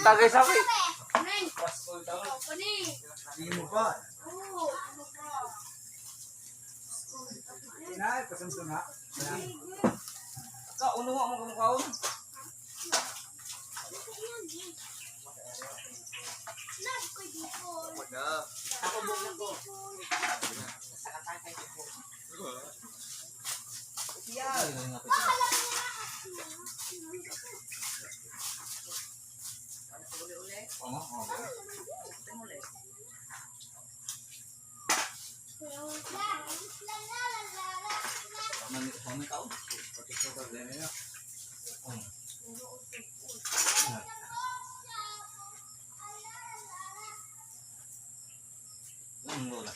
Tagay sabi. Neng. Pani. Hindi mo pa. Oo. Ano pa? Nay, pasamso na. Ka uno mo mo kaon. Ako bukod ko. Man man kaon. Ang lola.